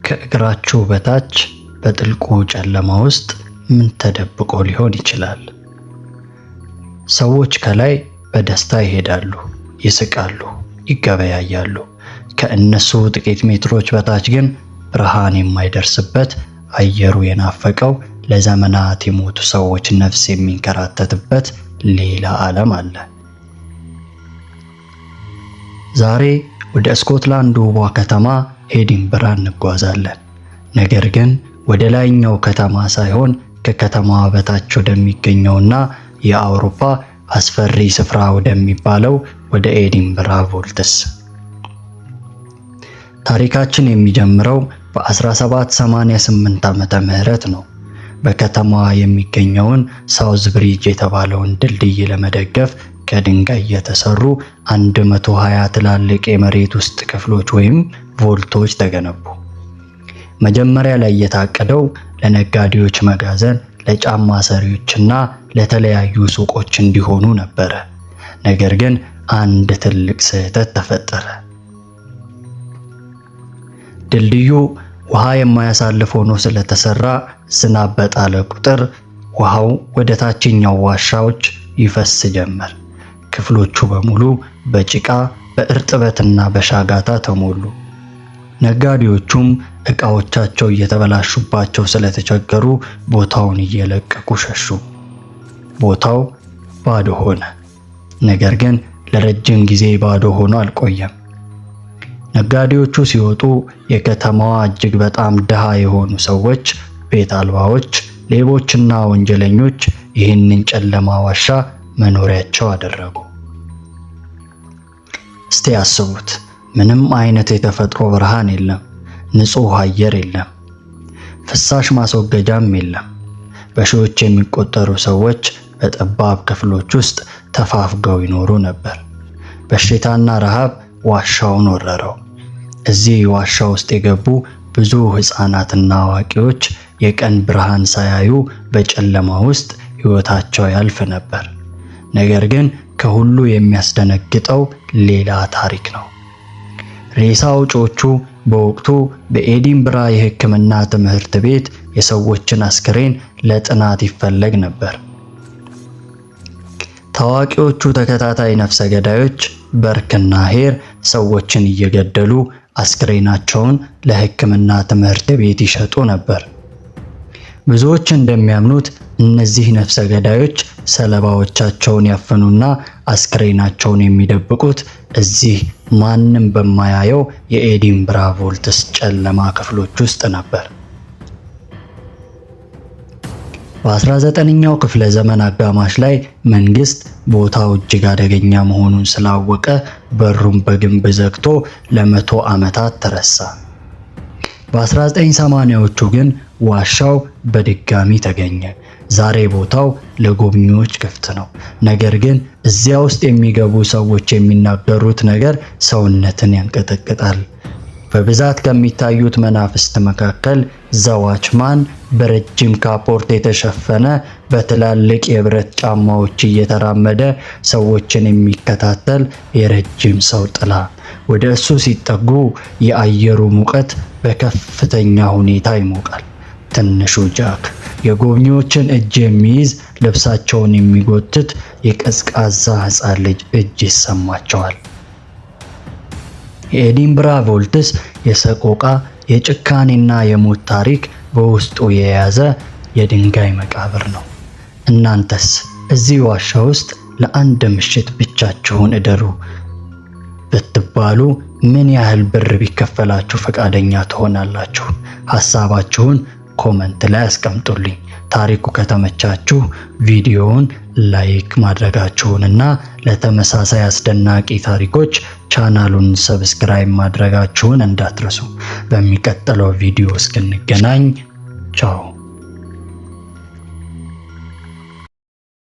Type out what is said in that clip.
ከእግራችሁ በታች በጥልቁ ጨለማ ውስጥ ምን ተደብቆ ሊሆን ይችላል? ሰዎች ከላይ በደስታ ይሄዳሉ፣ ይስቃሉ፣ ይገበያያሉ። ከእነሱ ጥቂት ሜትሮች በታች ግን ብርሃን የማይደርስበት፣ አየሩ የናፈቀው፣ ለዘመናት የሞቱ ሰዎች ነፍስ የሚንከራተትበት ሌላ ዓለም አለ። ዛሬ ወደ ስኮትላንድ ውቧ ከተማ ኤዲንብራ እንጓዛለን። ነገር ግን ወደ ላይኛው ከተማ ሳይሆን ከከተማዋ በታች ወደሚገኘውና የአውሮፓ አስፈሪ ስፍራ ወደሚባለው ወደ ኤዲንብራ Vaults። ታሪካችን የሚጀምረው በ1788 ዓመተ ምህረት ነው። በከተማዋ የሚገኘውን South Bridge የተባለውን ድልድይ ለመደገፍ ከድንጋይ የተሰሩ 120 ትላልቅ የመሬት ውስጥ ክፍሎች ወይም vault ኦች ተገነቡ። መጀመሪያ ላይ የታቀደው ለነጋዴዎች መጋዘን፣ ለጫማ ሰሪዎችና ለተለያዩ ሱቆች እንዲሆኑ ነበረ። ነገር ግን አንድ ትልቅ ስህተት ተፈጠረ። ድልድዩ ውሃ የማያሳልፍ ሆኖ ስለተሰራ ዝናብ በጣለ ቁጥር ውሃው ወደ ታችኛው ዋሻዎች ይፈስ ጀመር። ክፍሎቹ በሙሉ በጭቃ፣ በእርጥበትና በሻጋታ ተሞሉ። ነጋዴዎቹም ዕቃዎቻቸው እየተበላሹባቸው ስለተቸገሩ ቦታውን እየለቀቁ ሸሹ። ቦታው ባዶ ሆነ። ነገር ግን ለረጅም ጊዜ ባዶ ሆኖ አልቆየም። ነጋዴዎቹ ሲወጡ የከተማዋ እጅግ በጣም ድሃ የሆኑ ሰዎች፣ ቤት አልባዎች፣ ሌቦችና ወንጀለኞች ይህንን ጨለማ ዋሻ መኖሪያቸው አደረጉ። እስቲ አስቡት፣ ምንም አይነት የተፈጥሮ ብርሃን የለም፣ ንጹህ አየር የለም፣ ፍሳሽ ማስወገጃም የለም። በሺዎች የሚቆጠሩ ሰዎች በጠባብ ክፍሎች ውስጥ ተፋፍገው ይኖሩ ነበር። በሽታና ረሃብ ዋሻውን ወረረው። እዚህ ዋሻ ውስጥ የገቡ ብዙ ሕፃናትና አዋቂዎች የቀን ብርሃን ሳያዩ በጨለማ ውስጥ ሕይወታቸው ያልፍ ነበር። ነገር ግን ከሁሉ የሚያስደነግጠው ሌላ ታሪክ ነው። ሬሳ አውጪዎቹ በወቅቱ በኤዲንብራ የሕክምና ትምህርት ቤት የሰዎችን አስክሬን ለጥናት ይፈለግ ነበር። ታዋቂዎቹ ተከታታይ ነፍሰ ገዳዮች በርክና ሄር ሰዎችን እየገደሉ አስክሬናቸውን ለሕክምና ትምህርት ቤት ይሸጡ ነበር። ብዙዎች እንደሚያምኑት እነዚህ ነፍሰ ገዳዮች ሰለባዎቻቸውን ያፍኑና አስክሬናቸውን የሚደብቁት እዚህ ማንም በማያየው የኤዲንብራ Vaults ጨለማ ክፍሎች ውስጥ ነበር። በ19ኛው ክፍለ ዘመን አጋማሽ ላይ መንግስት ቦታው እጅግ አደገኛ መሆኑን ስላወቀ በሩን በግንብ ዘግቶ ለ100 ዓመታት ተረሳ። በ1980ዎቹ ግን ዋሻው በድጋሚ ተገኘ። ዛሬ ቦታው ለጎብኚዎች ክፍት ነው። ነገር ግን እዚያ ውስጥ የሚገቡ ሰዎች የሚናገሩት ነገር ሰውነትን ያንቀጠቅጣል። በብዛት ከሚታዩት መናፍስት መካከል The Watchman፣ በረጅም ካፖርት የተሸፈነ፣ በትላልቅ የብረት ጫማዎች እየተራመደ ሰዎችን የሚከታተል የረጅም ሰው ጥላ። ወደ እሱ ሲጠጉ የአየሩ ሙቀት በከፍተኛ ሁኔታ ይሞቃል። ትንሹ ጃክ፣ የጎብኚዎችን እጅ የሚይዝ፣ ልብሳቸውን የሚጎትት የቀዝቃዛ ሕፃን ልጅ እጅ ይሰማቸዋል። የኤዲንብራ Vaults የሰቆቃ፣ የጭካኔና የሞት ታሪክ በውስጡ የያዘ የድንጋይ መቃብር ነው። እናንተስ እዚህ ዋሻ ውስጥ ለአንድ ምሽት ብቻችሁን እደሩ ብትባሉ ምን ያህል ብር ቢከፈላችሁ ፈቃደኛ ትሆናላችሁ? ሀሳባችሁን comment ላይ አስቀምጡልኝ። ታሪኩ ከተመቻችሁ ቪዲዮውን like ማድረጋችሁንና ለተመሳሳይ አስደናቂ ታሪኮች ቻናሉን subscribe ማድረጋችሁን እንዳትረሱ። በሚቀጥለው ቪዲዮ እስክንገናኝ ቻው።